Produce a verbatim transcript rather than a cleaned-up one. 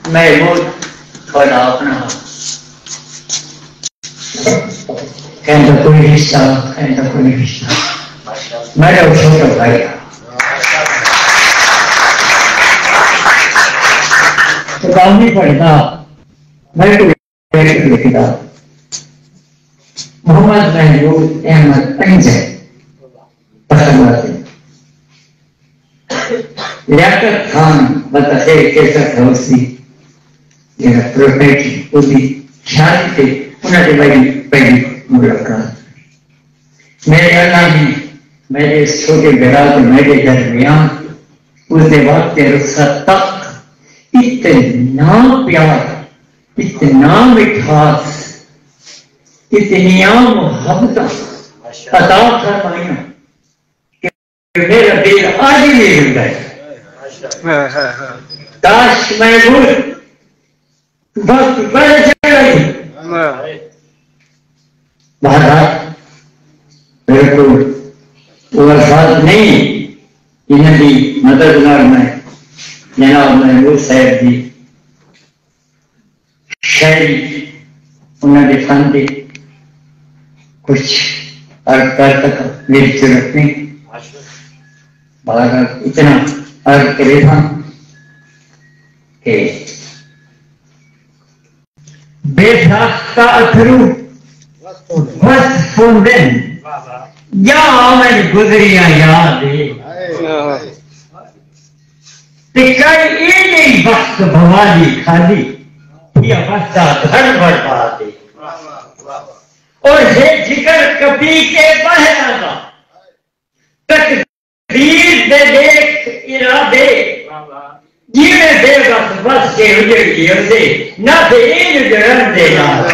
محمود تھوڑا اپنا، کہیں دا کوئی رشتہ، کہیں دا کوئی رشتہ۔ میرا وہ چھوٹا بھائی ہے۔ کتاب نہیں پڑھتا، میں کوئی لکھتا۔ محمد محمود احمد پنجہ، پسند آتے۔ لیاقت خان بتخیر کیسٹ ہاؤس دی جیڑھا پروپرائٹر، اوندی شادی تے انہاں دی میݙی پہلی ملاقات۔ میݙے اللہ دی، میݙے اس چھوٹے بھرا تے میݙے درمیان اس دے وقت تے رخصت تک اتنا پیار، اتنا مٹھاس، اتنیاں محبتاں عطا فرمائیاں کہ میرا دل اڄ وی ہلدا ہے۔ کاش محمود وقت بڑھ جائے۔ بہرحال، میرے کول وہ الفاظ نہیں، جنہاں دی مدد نال میں جناب محمود صاحب دی شاعری، انہاں دے فن دی کچھ عرض کر سکاں، میری جرات نہیں۔ بہرحال، اتنا عرض کرے تھا کہ بیساکھ دا اتھرو وس پوندن، یا آون گزریاں یاد اے۔ تے کئی اے جئی وقت بھوالی خالی، تھیا وسدا گھر برباد اے۔ اور ہے جگر کپی کے بہہ آندا، تقدیر دے لیکھ ارادے، جیویں بے وس وس کے اجڑ گئے ہوندے، نہ تے اینج اجڑن دے نال۔